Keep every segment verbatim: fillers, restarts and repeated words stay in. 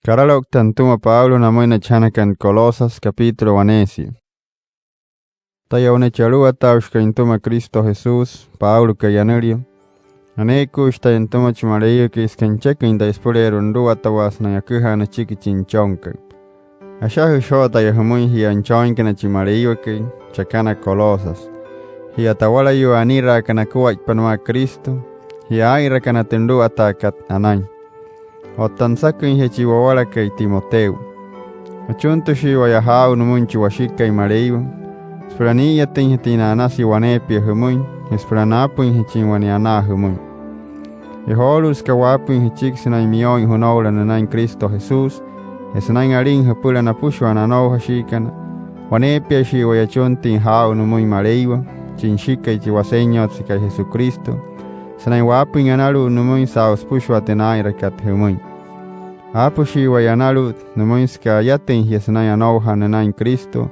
Karaloukta nütüma Pablo namüin na chajanakana Colosas, capítulo waneeshi. Taya, wane chi Aluwataaushikai nütüma Cristo Jesús, Pablokai anülia. Aneekuushi taya nütüma chi Maleiwakai süka nücheküin taya süpüleerua nuluwatawaa sünain aküjaa nüchiki chi Nüchonkai. Ashajüshi joo taya jümüin jia nüchooinkana chi Maleiwakai chakana Colosas, jia tawalayuu aniraakana akuaippa nümaa Cristo, jia aa'inrakana tü nuluwataakat anain. Otta nüsaküin jia chi wawalakai Timoteo, achuntüshii waya jaa'u nümüin chi Washikai Maleiwa süpüla nii'iyatüinjatüin na'anasü waneepia jümüin je süpüla naapüinjachin wane anaa jümüin. Je joolu'u, süka waapüin jüchiki sünain miyo'uin jünoula nünain Cristo Jesús je sünain alin jüpüla napüshua na anoujashiikana, waneepiashii waya achuntüin jaa'u nümüin Maleiwa, chi Nüshikai, chi Wasenyotsekai Jesucristo, sünain waapüin analu'ut nümüin saa'u süpüshua tü naa'inrakat jümüin. Aapüshii waya analu'ut nümüin süka ayatüin jia sünain anoujaa nünain Cristo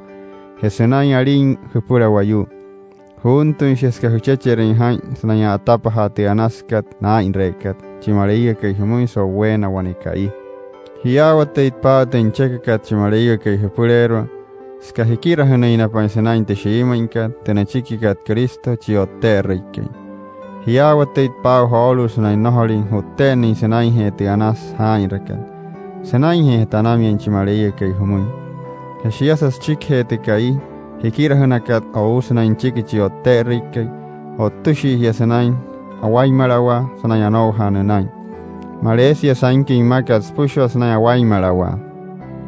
je sünain alin jüpüla wayuu. Juuntüin shia süka jüchecherüin jaa'in sünain a'atapajaa tü anasükat naa'inreekat chi Maleiwakai jümüin so'uweena wane ka'i. Jiyaawatüitpa aa'u tü nüchekakat chi Maleiwakai jüpüleerua süka jikirajünüinapain sünain tü shiimüinkat, tü nüchikikat Cristo chi O'tte'erüikai. Jiyaawatüitpa aa'u joolu'u sünain nnojolin ju'tte'ennüin sünainjee tü anasü jaa'inrakat, sünainjee tanamiain chi Maleiwakai jümüin. Je shiasa süchikijee tü ka'i jikirajünakat o'u sünain nüchiki chi O'tte'erüikai, o'ttüshii jia sünain awainmalawaa sünain anoujaa nünain. Maleesia sainküin mmakat süpüshua sünain awainmalawaa.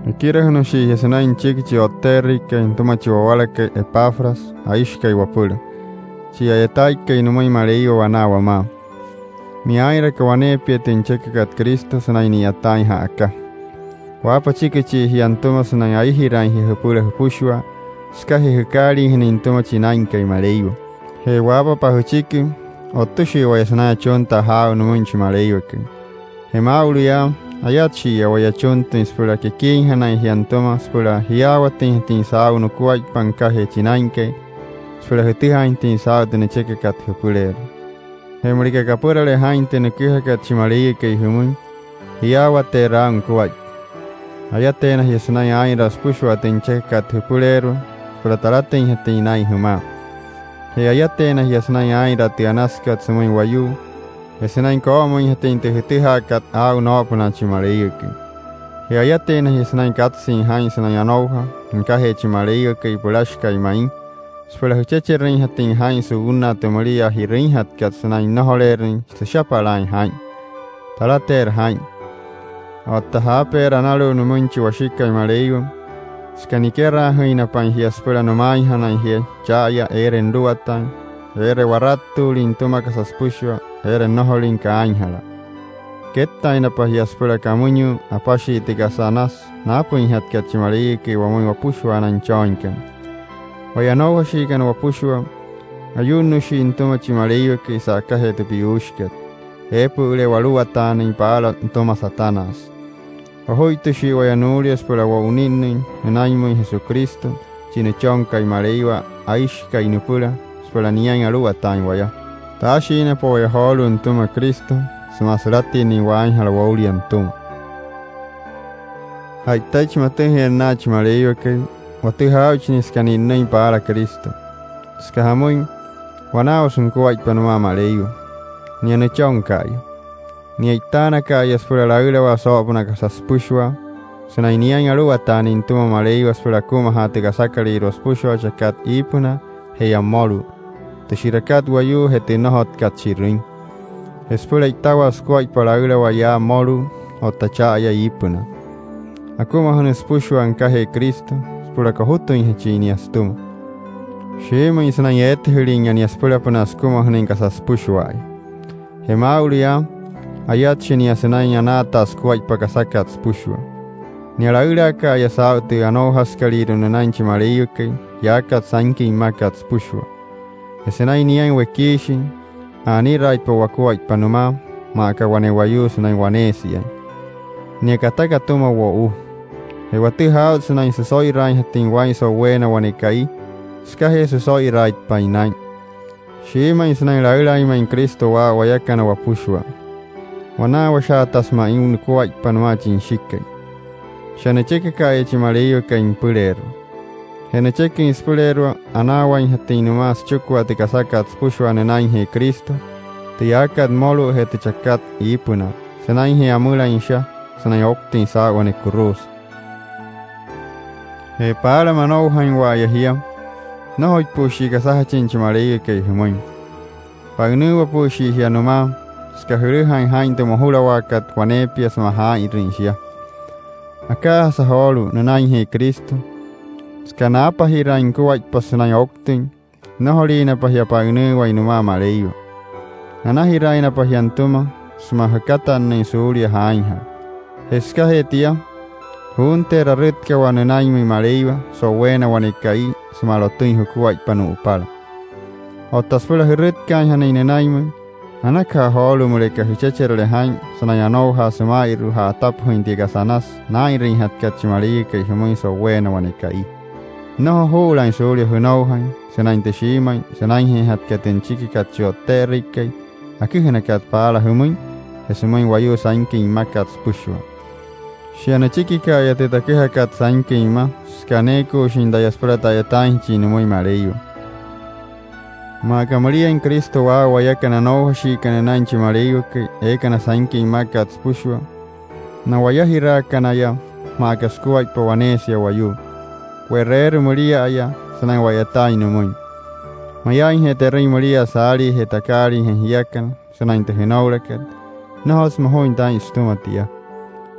Ekirajünüshii jia sünain nüchiki chi O'tte'erüikai nütüma chi wawalakai Epafras, aishikai wapüla, chi a'yataaikai nümüin Maleiwa wanaa wamaa. Nia aa'inraka waneepia tü nüchekakat Cristo sünain ni'yataain ja'aka. Waapa achikichii jia nütüma sünain aijiraain jia jüpüla jüpüshua sükajee jükaaliijünüin nütüma chi Naa'inkai Maleiwa. Je waapapa jüchiki, o'ttüshii waya sünain achuntaa jaa'u nümüin chi Maleiwakai. Je maa'ulu yaa, ayatshi'iya waya achuntüin süpüla kekiinjanain jia nütüma süpüla jiyaawatüinjatüin saa'u nukuaippa nükajee chi Naa'inkai süpüla jütüjaainjatüin saa'u tü nüchekakat jüpüleerua. Je müleka kapürale jaa'in tü nüküjakat chi Maleiwakai jümüin, jiyaawateerü aa'u nukuaippa. Ayateena jia sünain aa'inraa süpüshua tü nüchekakat jüpüleerua süpüla talatüinjatüin naa'in jümaa. Je ayateena jia sünain aa'inraa tü anasükat sümüin wayuu je sünain koo'omüinjatüin tü jütüjaakat aa'u noo'opünaa chi Maleiwakai. Je ayateena jia sünain katsüin jaa'in sünain anoujaa nükajee chi Maleiwakai pülashikai ma'i süpüla jüchecherüinjatüin jaa'in su'unnaa tü müliaa ji'rüinjatkat sünain nnojoleerüin süshapalaain jaa'in. Talateerü jaa'in. Otta jaapeerü analu'ut nümüin chi Washikai Maleiwa süka nikeraajüinapain jia süpüla nümaainjanain jia cha'aya eere nuluwataain, eere warattuulin nütüma kasa süpüshua, eere nnojolin kaainjalaa. Kettaainapa jia süpüla kamüinyüü apashii tü kasa anasü naapüinjatkat chi Maleiwakai wamüin wapüshua na nüchooinkana. Waya anoujashiikana wapüshua, ayu'nnüshii nütüma chi Maleiwakai sa'akajee tü piyuushikat. Eepü'üle waluwataanüin paala nütüma Satanás. Ojuittüshii waya nuulia süpüla wo'uninnüin nünainmüin Jesucristo, chi Nüchonkai Maleiwa aishikai nüpüla, süpüla niain aluwataain waya. Taashiinapa waya joolu'u nütüma Cristo sümaa sülatinnüin waainjala woulia nütüma. Ja'itaichi matüjüin e'nnaa chi Maleiwakai, watüjaa aa'uchi nia süka ni'nnüin paala Cristo. Süka jamüin, wanaawasü nukuaippa nümaa Maleiwa. Nia Nüchonka'aya. Nia e'itaanaka'aya süpüla laülawaa soo'opünaa kasa süpüshua sünain niain aluwataanüin nütüma Maleiwa süpüla akumajaa tü kasakalüirua süpüshua chakat iipünaa je yaa mmolu'u, tü shi'rakat wayuu je tü nnojotkat shi'rüin. Je süpüla e'itawaa sukuaippa laülawaa yaa mmolu'u otta cha'aya iipünaa. Akumajünüsü süpüshua nükajee Cristo süpüla kojutüinjachin nia sütüma. Shiimüin sünain eetüjülinya nia süpülapünaa sükumajünüin kasa süpüshua'aya. Je maa'ulu yaa, ayatshi nia sünain anaataa sukuaippa kasakat süpüshua. Nia laülaaka'aya saa'u tü anoujasükalüirua nünain chi Maleiwakai yaakat sainküin mmakat süpüshua. Je sünain niain wekiishin, a'aniraaitpa wakuaippa nümaa, maa aka wane wayuu sünain waneesiain. Nia kata katüma wo'u. Je watüjaa aa'ut sünain süso'iraainjatüin waa'in so'uweena wane ka'i sükajee süso'iraaitpain naa'in. Shiimüin sünain laülaain ma'i Cristo waa'u wayakana wapüshua. Wanaawashaatasü ma'i nukuaippa nümaa chi Nüshikai. Shia nüchekaka'aya chi Maleiwakai nüpüleerua. Je nücheküin süpüleerua anaawainjatüin nümaa süchikua tü kasakat süpüshua nünainjee Cristo, tü yaakat mmolu'u je tü chakat iipünaa, sünainjee amülain shia sünain ouktüin saa'u wane kuruusa. Je paala manoujainwa'aya jia, nnojoipü'üshii kasajachin chi Maleiwakai jümüin. Pa'ünüüwapü'üshii jia nümaa, süka jülüjain jaa'in tü mojulawaakat waneepia sümaa jaa'inrüin shia. Akaajasa joolu'u nünainjee Cristo, süka naapajiraain nukuaippa sünain ouktüin, nnojoliinapa jia pa'ünüüwain nümaa Maleiwa. Anajiraainapa jia nütüma sümaa jükatannüin suulia jaainjala. Je sükajee tia, juunteerü arütkawaa nünainmüin Maleiwa so'uweena wane ka'i sümaa lotüin jukuaippa nu'upala. Otta süpüla jürütkaainjanain nünainmüin, anakaja joolu'u müleka jüchecherüle jaa'in sünain anoujaa süma'inru'u ja'atapajüin tia kasa anasü naa'inrüinjatkat chi Maleiwakai jümüin so'uweena wane ka'i. Nnojo juu'ulaain suulia jünoujain sünain tü shiimüin sünainjeejatkat tü nüchikikat chi O'tte'erüikai aküjünakat paala jümüin je sümüin wayuu sainküin mmakat süpüshua. Shia nüchikika'aya tü taküjakat sainküin mma, süka aneekuushin taya süpüla ta'yataainjachin nümüin Maleiwa. Maa aka müliain Cristo waa'u wayakana anoujashiikana nünain chi Maleiwakai eekana sainküin mmakat süpüshua, na wayajiraakanaya maa aka sukuaippa waneesia wayuu, we'reerü mülia'aya sünain wa'yataain nümüin. Mayaainje te'rüin müliaa saaliijee takaaliijain jiakana sünain tü jünoulakat, nnojotsü mojuin taa'in sütüma tia.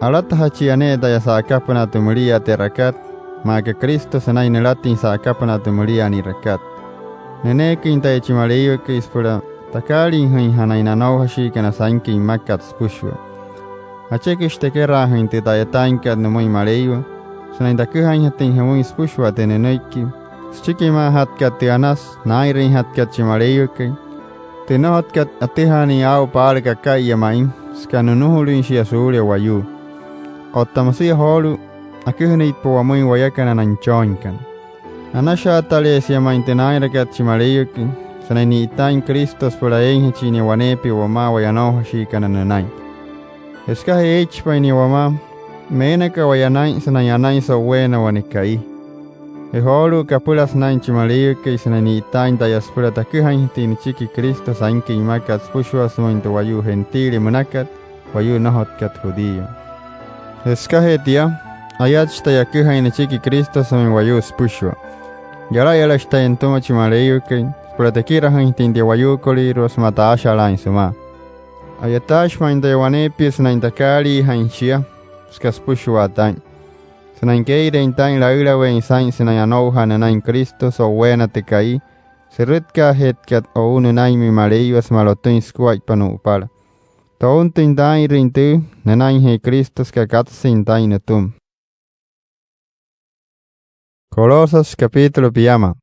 Alatajachia ne'e taya sa'akapünaa tü müliaa te'rakat, maa aka Cristo sünain nülatüin sa'akapünaa tü müliaa ni'rakat. Nüneeküin taya chi Maleiwakai süpüla takaaliijüinjanain na anoujashiikana sainküin mmakat süpüshua. Acheküshi tekeraajüin tü ta'yataainkat nümüin Maleiwa sünain taküjainjatüin jümüin süpüshua tü nünüiki süchikimaajatkat tü anasü naa'inrüinjatkat chi Maleiwakai, tü nnojotkat atüjaanüin aa'u paala kaka'iya ma'i, süka nunujulüin shia suulia wayuu. Otta müsia joolu'u, aküjünüitpa wamüin wayakana na nüchooinkana. Anashaataleesia ma'i tü naa'inrakat chi Maleiwakai sünain ni'itaain Cristo süpüla eeinjachin nia waneepia wama'awai anoujashiikana nünain. Je sükajee eeichipain nia wamaa, meena aka waya naa'in sünain anain so'uweena wane ka'i. Je joolu'u kapülasü naa'in chi Maleiwakai sünain ni'itaain taya süpüla taküjainjatüin nüchiki Cristo sainküin mmakat süpüshua sümüin tü wayuu gentile münakat, wayuu nnojotkat judío. Je sükajee tia, ayatshi taya aküjain nüchiki Cristo sümüin wayuu süpüshua. Yalayalashi taya nütüma chi Maleiwakai süpüla tekirajüinjatüin tia wayuukolüirua sümaa taashalaain sümaa. A'yataashi ma'i taya waneepia sünain takaaliijain shia, süka süpüshua taa'in. Sünain kee'ireein taa'in laülaweein saa'in sünain anoujaa nünain Cristo so'uweena tü ka'i sürütkaajeetkat o'u nünainmüin Maleiwa sümaa lotüin sukuaippa nu'upala. Tountüin taa'inrüin tüü nünainjee Cristo süka katsüin taa'in nütüma. Colosas capítulo piama.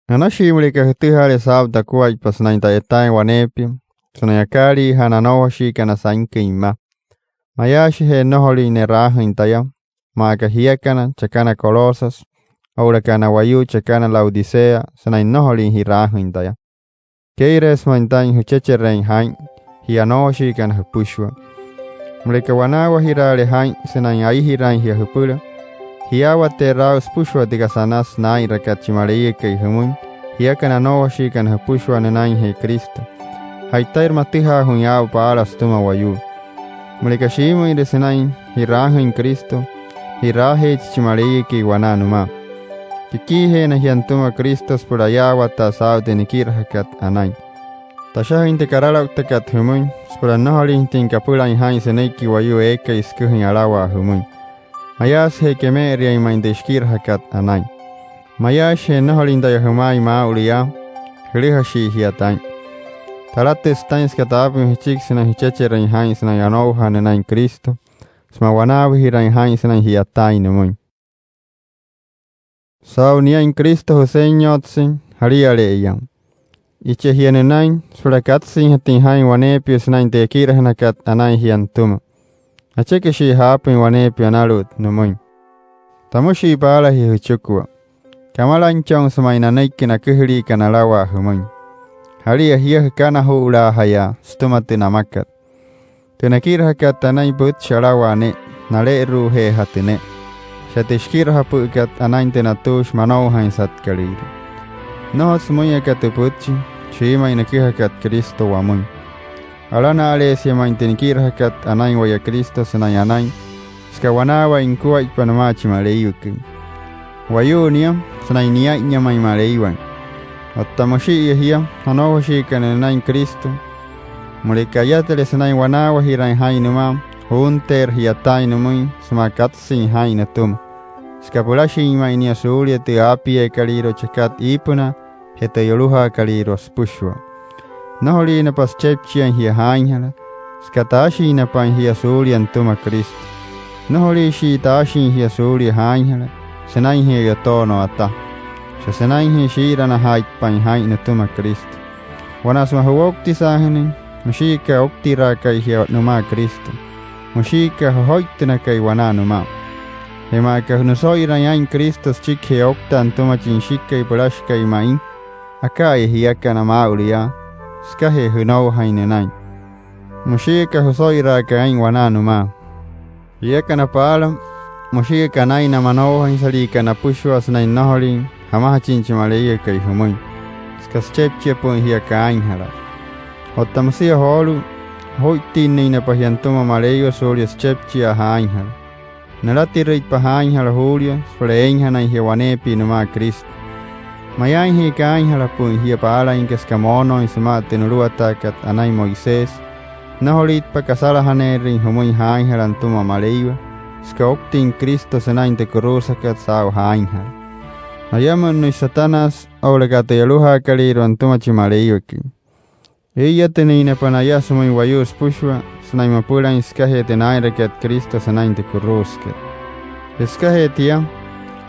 Anashii müleka jütüjaale saa'u takuaippa sünain ta'yataain waneepia sünain akaaliijaa na anoujashiikana sainküin mma. Mayaashije nnojolüin ne'raajüin taya, maa aka jiakana chakana Colosas oo'ulaka na wayuu chakana Laodicea sünain nnojolin ji'raajüin taya. Kee'ireesü ma'i taa'in jüchechereein jaa'in jia anoujashiikana jüpüshua. Müleka wanaawajiraale jaa'in sünain aijiraain jia jüpüla, jiyaawateerü aa'u süpüshua tü kasa anasü naa'inrakat chi Maleiwakai jümüin jiakana anoujashiikana jüpüshua nünainjee Cristo. Ja'itairü matüjaajuuin aa'u paala sütüma wayuu. Müleka shiimüinre sünain ji'raajüin Cristo, ji'raajeechi chi Maleiwakai wanaa nümaa. Tekiijeena jia nütüma Cristo süpüla ayaawataa saa'u tü nikirajakat anain. Tashajüin tü karalouktakat jümüin süpüla nnojolüinjatüin kapülain jaa'in sünüiki wayuu eekai süküjain alawaa jümüin. Mayaasüje keme'eriain ma'i tü shikirajakat anain. Mayaashije nnojolüin taya jümaain maa'ulu yaa, jülüjashii jia taa'in. Talatüsü taa'in süka taapüin jüchiki sünain jüchecherüin jaa'in sünain anoujaa nünain Cristo sümaa wanaawajiraain jaa'in sünain ji'yataain nümüin. Saa'u niain Cristo Jüsenyotsein, jaliale'eya. Iche jia nünain süpüla katsüinjatüin jaa'in waneepia sünain tü ekirajünakat anain jia nütüma. Acheküshii jaapüin waneepia analu'ut nümüin. Tamüshii paala jia jüchikua: Kamalainchonsü ma'i nanüiki na aküjüliikana alawaa jümüin. Jalia jia jükanaju'ulaajayaa sütüma tü namakat. Tü nekirajakat anain, pütchi alawaa ne'e, nale'eru'ujeejatü ne'e. Shia tü shikirajapü'ükat anain tü natuushi manoujainsatkalüirua. Nnojotsü müin aka tü pütchi shiimüin nüküjakat Cristo wamüin. Alana'aleesia ma'i tü nikirajakat anain waya Cristo sünain anain, süka wanaawain nukuaippa nümaa chi Maleiwakai. Wayuu nia sünain nia'inya ma'i Maleiwain. Otta müshi'iya jia anoujashiikana nünain Cristo, müleka ayatüle sünain wanaawajiraain jaa'in nümaa, juunteerü ji'yataain nümüin sümaa katsüin jaa'in nütüma, süka pülashin ma'i nia suulia tü aapieekalüirua chakat iipünaa je tü yolujaakalüirua süpüshua. Nnojoliinapa süchepchiain jia jaainjala, süka taashiinapain jia suulia nütüma Cristo. Nnojoliishii taashin jia suulia jaainjala sünainjee o'yotoonuu ata. Shia sünainjee shii'iranajaaitpain jaa'in nütüma Cristo. Wanaa sümaa juwoutisaajünüin, müshii aka ouktiraakai jia nümaa Cristo. Müshii aka jojoittünakai wanaa nümaa. Je maa aka nüso'iraain aa'in Cristo süchikijee ouktaa nütüma chi Nüshikai pülashikai ma'i, aka'aya jiakana maa'ulu yaa, sükajee jünoujain nünain. Müshii aka jüso'iraakai aa'in wanaa nümaa. Jiakana paala, müshii aka naa'in na manoujainsaliikana napüshua sünain nnojoliin jamajachin chi Maleiwakai jümüin, süka süchepchiapü'üin jia kaainjalaa. Otta müsia joolu'u, ojuittinnüinapa jia nütüma Maleiwa suulia süchepchiaa jaainjala. Nülatirüitpa jaainjala juulia süpüla eeinjanain jia waneepia nümaa Cristo. Mayaainje kaainjalapü'üin jia paalainka süka moonooin sümaa tü nuluwataakat anain Moisés, nnojolüitpa kasalajaneerüin jümüin jaainjala nütüma Maleiwa, süka ouktüin Cristo sünain tü kuruusakat saa'u jaainjala. Ayamü'nnüshi Satanás oo'ulaka tü yolujaakalüirua nütüma chi Maleiwakai. Ee'iyatünüinapa naya sümüin wayuu süpüshua sünain mapülain sükajee tü naa'inrakat Cristo sünain tü kuruusakat. Je sükajee tia,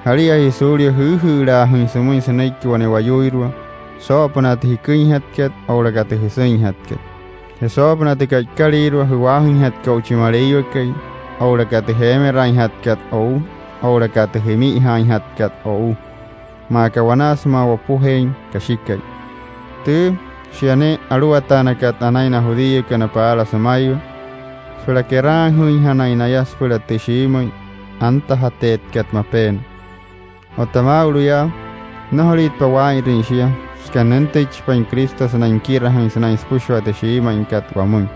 jalia jia suulia jüüjü'ülaajüin sümüin sünüiki wane wayuuirua soo'opünaa tü jiküinjatkat oo'ulaka tü jüsüinjatkat. Je soo'opünaa tü ka'ikalüirua ju'waajüinjatkat o'u chi Maleiwakai, oo'ulaka tü jeemeraainjatkat o'u, oo'ulaka tü jimi'ijaainjatkat o'u. Maa aka wanaa sümaa wopujeein kashikai. Tüü, shia ne'e aluwataanakat anain na judíokana paala sümaiwa, süpüla keraajüinjanain naya süpüla tü shiimüin antajateetkat mapeena. Otta maa'ulu yaa, nnojoliitpa waa'inrüin shia, süka nüntüichipain Cristo sünain nikirajüin sünain süpüshua tü shiimüinkat wamüin.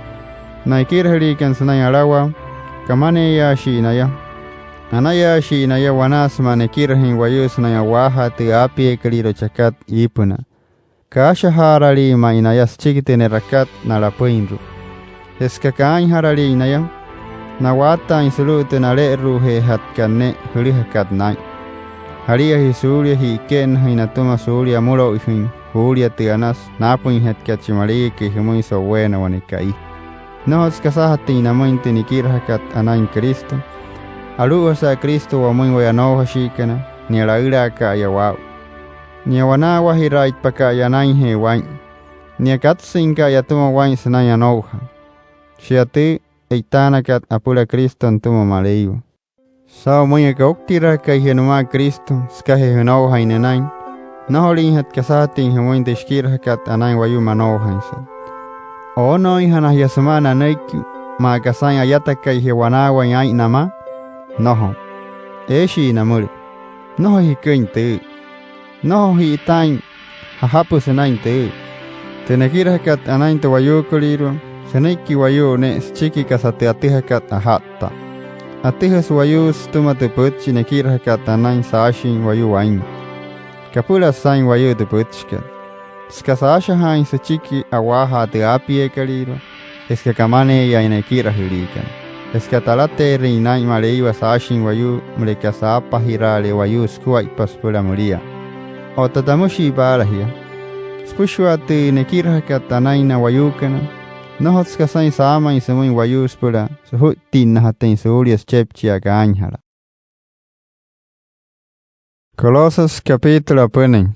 Na ekirajüliikana sünain alawaa, kamaneeyaashii naya. Anayaashii naya wanaa sümaa nekirajüin wayuu sünain a'waajaa tü aapieekalüirua chakat iipünaa. Kaashajaaralii ma'i naya süchiki tü ne'rakat na'lapüinru'u. Je süka kaainjaraliin naya, na'waataain sulu'u tü nale'eru'ujeejatkat ne'e jülüjakat naa'in. Jalia jia suulia ji'ike'ennajüin natüma suulia amülo'ujüin juulia tü anasü naapüinjatkat chi Maleiwakai jümüin so'uweena wane ka'i. Nnojotsü kasajatüin namüin tü nikirajakat anain Cristo. Alu'ujasa Cristo wamüin waya anoujashiikana, nia laülaaka'aya waa'u. Nia wanaawajiraaitpaka'aya anainjee waa'in. Nia katsüinka'aya atüma waa'in sünain anoujaa. Shia tü e'itaanakat apüla Cristo nütüma Maleiwa. Saa'u müin aka ouktiraakai jia nümaa Cristo sükajee jünoujain nünain, nnojoliinjatü kasajatüin jümüin tü shikirajakat anain wayuu manoujainsat. ¿Oonooinjana jia sümaa nanüiki maa aka saa'in ayatakai jia wanaawain aa'in namaa? Nnojo. Eeshii namüle. Nnojo jiküin tüü. Nnojo ji'itaain jajapü sünain tüü. Tü nekirajakat anain tü wayuukolüirua, sünüiki wayuu ne'e süchiki kasa tü atüjakat aja'ttaa. Atüjasü wayuu sütüma tü pütchi nekirajakat anain saashin wayuu wainma. Kapülasü saa'in wayuu tü pütchikat. Süka saashajaain süchiki a'waajaa tü aapieekalüirua, je süka kamaneeyaain na ekirajüliikana, je süka talateerüin naa'in Maleiwa saashin wayuu müleka saapajiraale wayuu sukuaippa süpüla müliaa. Otta tamüshii paala jia: Süpüshua tü nekirajakat anain na wayuukana, nnojotsü kasain saamain sümüin wayuu süpüla sujuittinnajatüin suulia süchepchia kaainjalaa. Colosas capítulo apünüin.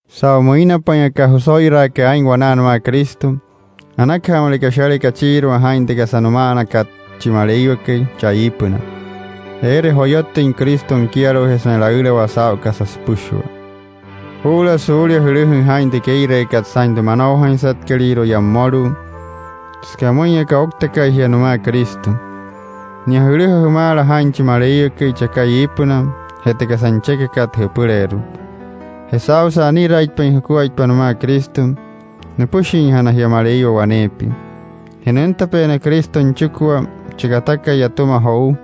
Saa'u müinapain aka jüso'iraakai aa'in wanaa nümaa Cristo, anakaja müleka shiale kachiirua jaa'in tü kasa nüma'anakat chi Maleiwakai chaa iipünaa. Eere joyotüin Cristo nikialu'ujee sünain laülawaa saa'u kasa süpüshua. Juu'ulaa suulia jülüjüin jaa'in tü kee'ireekat saa'in tü manoujainsatkalüirua yaa mmolu'u, süka müin aka ouktakai jia nümaa Cristo. nia jülüja jümaala jaa'in chi Maleiwakai chakai iipünaa je tü kasa nüchekakat jüpüleerua. Je saa'u sa'aniraaitpain jukuaippa nümaa Cristo, nüpüshinjana jia Maleiwa waneepia. Je nüntapeena Cristo nüchikua chi katakai atüma jo'u,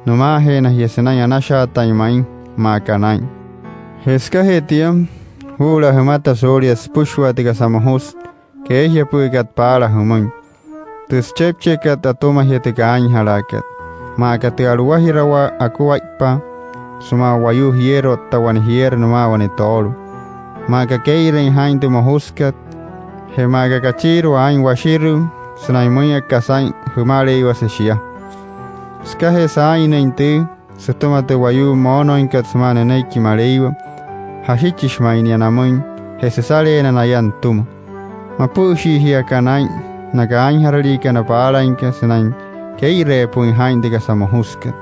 nümaajeena jia sünain anashaatain ma'i, maa aka naa'in. Je sükajee tia, juu'ulaa jümata suulia süpüshua tü kasa mojusü keejiapü'ükat paala jümüin, tü süchepchiakat atüma jia tü kaainjalaakat, maa aka tü a'luwajirawaa akuaippaa sümaa wayuu jierü otta wane jierü nümaa wane toolo, maa aka kee'ireein jaa'in tü mojusükat, je maa aka kachiirua aa'in washirüü sünain müin aka saa'in jümaleiwase shia. Sükajee saa'innüin tüü sütüma tü wayuu moonooinkat sümaa nünüiki Maleiwa, jashichishi ma'i nia namüin je süsaleena naya nütüma. Mapü'üshii jia aka naa'in na kaainjaraliikana paalainka sünain kee'ireepü'üin jaa'in tü kasa mojusükat.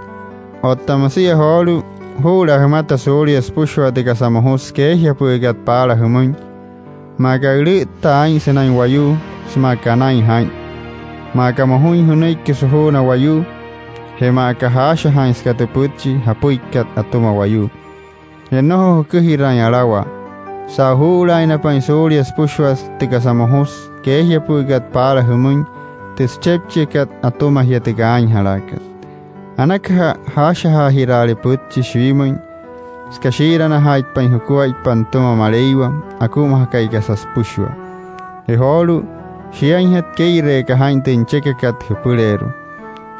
Otta müsia joolu'u, juu'ulaa jümata suulia süpüshua tü kasa mojusü keejiapü'ükat paala jümüin, maa aka ülü'üttaa aa'in sünain wayuu sümaa kanain jaa'in, maa aka mojuin jünüiki sujuuna wayuu, je maa aka jaashajaain süka tü pütchi japüikat atüma wayuu. Je nnojo jüküjiraain alawaa. Saa'u juu'ulaainapain suulia süpüshua tü kasa mojusü keejiapü'ükat paala jümüin, tü süchepchiakat atüma jia tü kaainjalaakat. Anakaja jaashajaajiraale pütchi shiimüin, süka shii'iranajaaitpain jukuaippa nütüma Maleiwa akumajakai kasa süpüshua. Je joolu'u, shiainjatü kee'ireeka jaa'in tü nüchekakat jüpüleerua.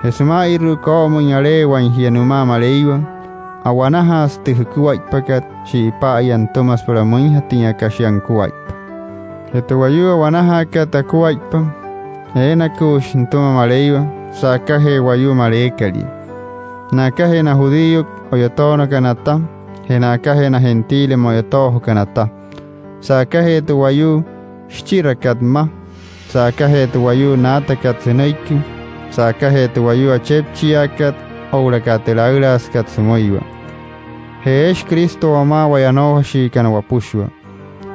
Je süma'inru'u koo'omüin aleewain jia nümaa Maleiwa, a'wanajaasü tü jukuaippakat shi'ipa'aya nütüma süpüla müinjatüin aka shia nukuaippa. Je tü wayuu a'wanajaakat akuaippa, eenakuushi nütüma Maleiwa sa'akajee wayuu maleekalia, na'akajee na judíokot o'yotoonakana ata, je na'akajee na gentile mo'yotoojokana ata, sa'akajee tü wayuu shichirakat mma, sa'akajee tü wayuu naatakat sünüiki, sa'akajee tü wayuu achepchiaakat oo'ulaka tü laülaasükat sümüiwa. Je eeshi Cristo wamaa waya anoujashiikana wapüshua.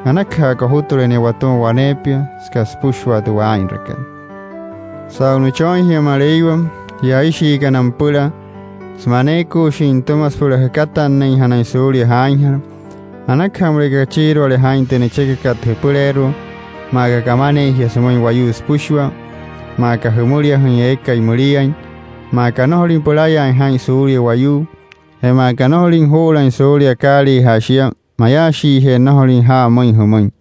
Anakaja kojutüle nia watüma waneepia süka süpüshua tü waa'inrakat. Saa'u nüchooin jia Maleiwa, jia aishiikana nüpüla sümaa aneekuushin nütüma süpüla jükatannüinjanain suulia jaainjala, anakaja müleka kachiiruale jaa'in tü nüchekakat jüpüleerua, maa aka kamaneein jia sümüin wayuu süpüshua, maa aka jümüliajüin eekai müliain, maa aka nnojolüin pülayaain jaa'in suulia wayuu, je maa aka nnojolüin juu'ulaain suulia akaaliijaa shia mayaashiije nnojolüin jaa müin jümüin.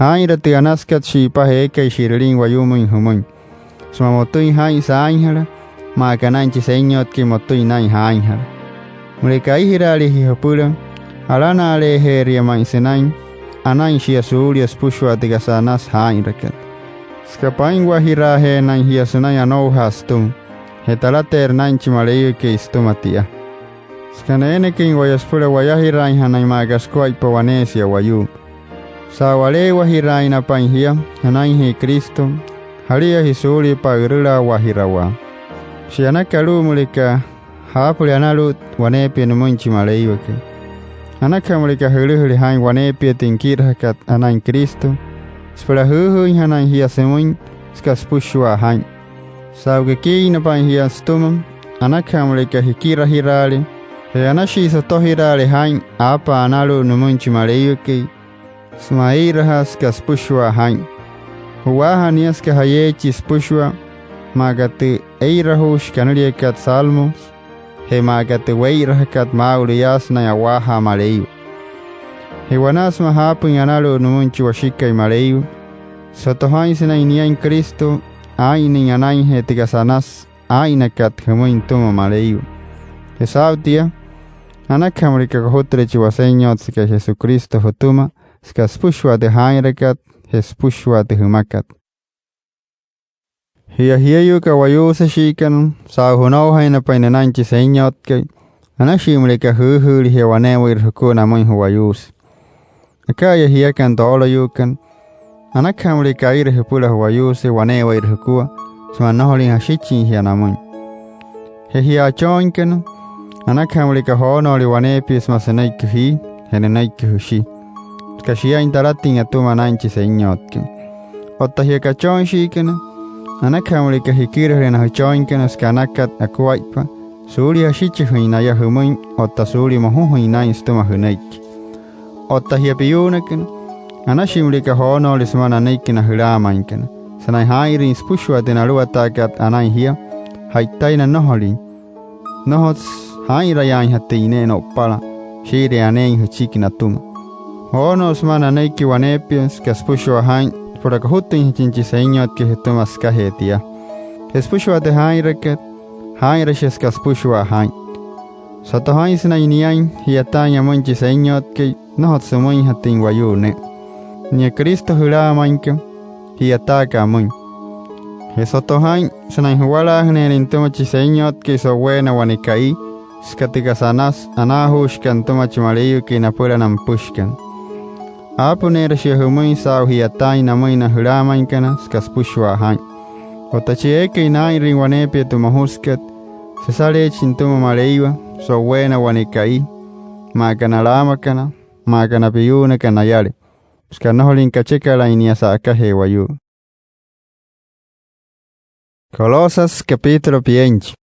Jaa'inra tü anasükat shi'ipajee eekai shi'rülin wayumüin jümüin sümaa motüin jaa'in saainjala, maa aka naa'in chi Senyotkai motüin naa'in jaainjala. Müleka aijiraale jia jüpüla, alana'aleejeeria ma'i sünain anain shia suulia süpüshua tü kasa anasü jaa'inrakat, süka paa'inwajiraajeenain jia sünain anoujaa sütüma. Je talateerü naa'in chi Maleiwakai sütüma tia. Süka neenaküin waya süpüla wayajiraainjanain maa aka sukuaippa waneesia wayuu. Saa'u aleewajiraainapain jia anainjee Cristo, jalia jia suulia pa'ürülawaajirawaa. Shia anaka alu'u müleka jaapüle analu'ut waneepia nümüin chi Maleiwakai. Anakaja müleka jülüjüle jaa'in waneepia tü nikirajakat anain Cristo süpüla jüüjüüinjanain jia sümüin süka süpüshua jaa'in. Saa'u kekiinapain jia sütüma, anakaja müleka jikirajiraale je anashii sotojiraale jaa'in aapaa analu'ut nümüin chi Maleiwakai sümaa ee'irajaa süka süpüshua jaa'in. Ju'waaja nia süka jayeechi süpüshua, maa aka tü ee'irajuushi kanüliakat Salmos, je maa aka tü wee'irajakat maa'ulu yaa sünain a'waajaa Maleiwa. Je wanaa sümaa jaapüin analu'ut nümüin chi Washikai Maleiwa, soto jaa'in sünain niain Cristo aa'innüin anainjee tü kasa anasü aa'innakat jümüin nütüma Maleiwa. Je saa'u tia, anakaja müleka kojutüle chi Wasenyotsekai Jesucristo jütüma süka süpüshua tü jaa'inrakat je süpüshua tü jümakat. Jia jieyuu ka'wayuuseshiikana, saa'u jünoujainapain nünain chi Senyotkai, anashii müleka jüüjüüle jia wane'ewai jukua namüin ju'wayuuse. Aka'aya jiakana tooloyuukana, anakaja müleka aire jüpüla ju'wayuuse wane'ewai jukua sümaa nnojolüin jashichin jia namüin. Je jia achooinkana, anakaja müleka joonoole waneepia sümaa sünüiki jii je nünüiki jüshi, süka shiain talatüin atüma naa'in chi Senyotkai. Otta jia kachooinshiikana, Anakaja müleka jikirajüle na jüchooinkana süka anakat akuaippa suulia ashichijüin naya jümüin otta suulia mojujüin naa'in sütüma jünüiki. Otta jia piyuunakana, anashii müleka joonoole sümaa nanüiki na jülaamainkana sünain jaa'inrüin süpüshua tü na aluwataakat anain jia, ja'itaina nnojolin. Nnojotsü jaa'inrayaainjatüin ne'e no'upala shii'iree aneein jüchiki natüma. Joonoo sümaa nanüiki waneepia süka süpüshua jaa'in süpüla kojutüinjachin chi Senyotkai jütüma sükajee tia. Je süpüshua tü jaa'inrakat, jaa'inra shia süka süpüshua jaa'in. Soto jaa'in sünain niain ji'yataain amüin chi Senyotkai, nnojotsü jümüinjatüin wayuu ne'e. Nia Cristo jülaamainka, ji'yataaka amüin. Je soto jaa'in sünain juwalaajüneerüin nütüma chi Senyotkai so'uweena wane ka'i, süka tü kasa anasü anaajuushikat nütüma chi Maleiwakai napüla na nüpüshikana. Aapüneerü shia jümüin saa'u ji'yataain namüin na jülaamainkana süka süpüshua jaa'in. Otta chi eekai naa'inrüin waneepia tü mojusükat, süsaleechi nütüma Maleiwa so'uweena wane ka'i, maa aka na laamakana, maa aka na piyuunakana nayale, süka nnojolüin kachekalain nia sa'akajee wayuu. Colosas capítulo pienchi.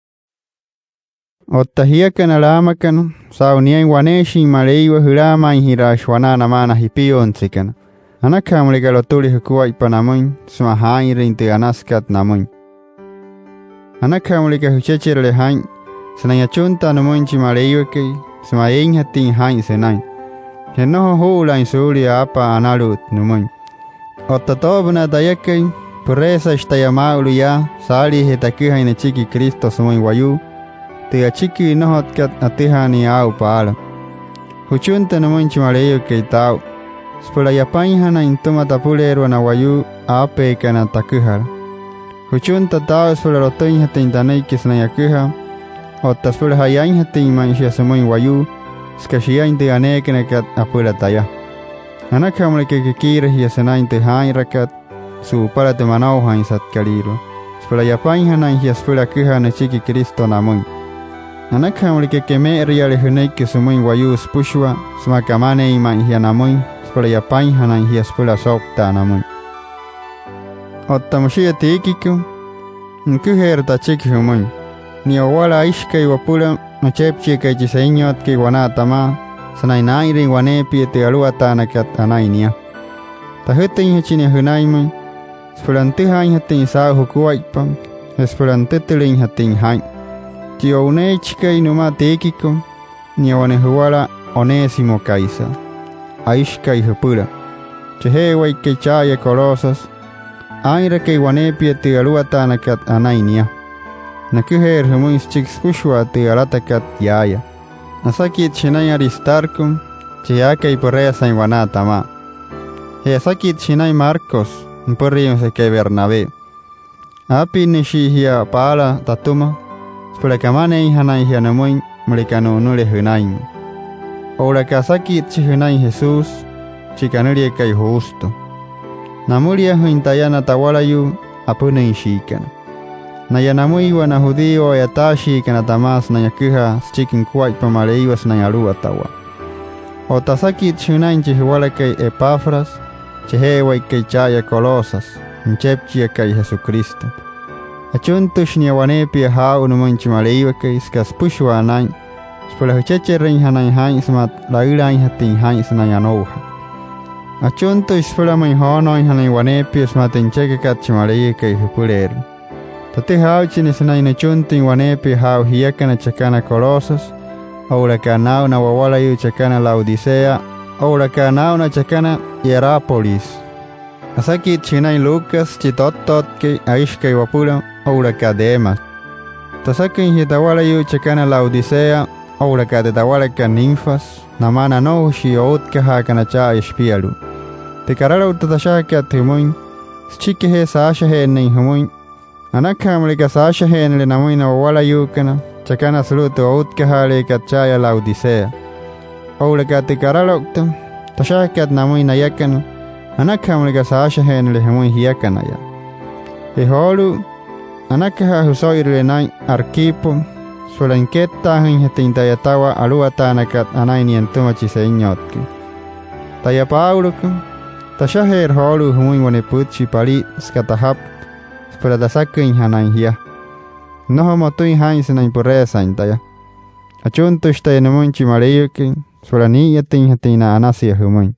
Otta jiakana laamakana, saa'u niain waneeshin Maleiwa jülaamainjiraashi wanaa namaa na jipiuuntsekana, anakaja müleka lotüle jukuaippa namüin sümaa jaa'inrüin tü anasükat namüin. Anakaja müleka jüchecherüle jaa'in sünain achuntaa nümüin chi Maleiwakai sümaa eeinjatüin jaa'in sünain. Je nnojo juu'ulaain suulia aapaa analu'ut nümüin. Otta too'opünaa tayakai, püreesashi taya maa'ulu yaa saaliijee taküjain nüchiki Cristo sümüin wayuu, tü achiki nnojotkat atüjaanüin aa'u paala. Jüchunta nümüin chi Maleiwakai taa'u süpüla yapainjanain nütüma tapüleerua na wayuu aapeekana taküjala. Jüchunta taa'u süpüla lotüinjatüin tanüiki sünain aküjaa, otta süpüla ja'yainjatüin ma'i shia sümüin wayuu, süka shiain tü aneekünakat apüla taya. Anakaja müleka kekiire jia sünain tü jaa'inrakat su'upala tü manoujainsatkalüirua, süpüla yapainjanain jia süpüla aküjaa nüchiki Cristo namüin. Anakaja müleka keme'eriale jünüiki sümüin wayuu süpüshua sümaa kamaneein ma'i jia namüin süpüla yapainjanain jia süpüla asouktaa namüin. Otta müshia Tíquico, nüküjeerü tachiki jümüin. Nia wawala aishikai wapüla nüchepchiakai chi Senyotkai wanaa tamaa sünain naa'inrüin waneepia tü aluwataanakat anain nia. Tajütüinjachi nia jünainmüin süpüla nütüjaainjatüin saa'u jukuaippa je süpüla nütütülüinjatüin jaa'in. Chi o'uneeichikai nümaa Tíquico, nia wane juwala Onésimokaisa, aishikai jüpüla, cheje'ewaikai cha'aya Colosas, aa'inrakai waneepia tü aluwataanakat anain nia. Nüküjeerü jümüin süchiki süpüshua tü alatakat yaaya. Asakitshi jünain Aristarco, chi yaakai püreesain wanaa tamaa. Je asakitshi jünain Marcos, nüpürüinmasekai Bernabé. Aapinnüshii jia paala tatüma süpüla kamaneeinjanain jia nümüin müleka nu'unüle jünainmüin. Oo'ulaka asakitshi jünain Jesús, chi kanüliakai Justo. Namüliajüin taya na tawalayuu apünüinshiikana, naya namüiwa na judío a'yataashiikana tamaa sünain aküjaa süchiki nukuaippa Maleiwa sünain aluwatawaa. Otta asakitshi jünain chi juwalakai Epafras, cheje'ewaikai cha'aya Colosas, nüchepchiakai Jesucristo. Achuntüshi nia waneepia jaa'u nümüin chi Maleiwakai süka süpüshua naa'in, süpüla jüchecherüinjanain jaa'in sümaa laülaainjatüin jaa'in sünain anoujaa. Achuntüshi süpülamüin joonooinjanain waneepia sümaa tü nüchekakat chi Maleiwakai jüpüleerua. Tatüjaa aa'uchi nia sünain nüchuntüin waneepia jaa'u jiakana chakana Colosas, oo'ulaka naa'u na wawalayuu chakana Laodicea, oo'ulaka naa'u na chakana Hierápolis. Asakitshi jünain Lucas, chi tottotkai aishikai wapüla, oo'ulaka Demas. Tasaküin jia tawalayuu chakana Laodicea, oo'ulaka tü tawalakat Ninfas, namaa na anoujashii outkajaakana cha'aya shipialu'u. Tü karaloukta tashajakat jümüin, süchikijee saashaje'ennüin jümüin, anakaja müleka saashaje'ennüle namüin na wawalayuukana chakana sulu'u tü outkajaaleekat cha'aya Laodicea. Oo'ulaka tü karaloukta tashajakat namüin nayakana, anakaja müleka saashaje'ennüle jümüin jiakanaya. Je joolu'u, anakaja jüso'irüle naa'in Arquipo süpüla nikettaajüinjatüin tü a'yatawaa aluwataanakat anain nia nütüma chi Senyotkai. Taya Pauloko, tashajeerü joolu'u jümüin wane pütchi palit süka tajapü, süpüla tasaküinjanain jia. Nnojo motüin jaa'in sünain püreesain taya. Achuntüshi taya nümüin chi Maleiwakai süpüla nii'iyatüinjatüin na'anasia jümüin.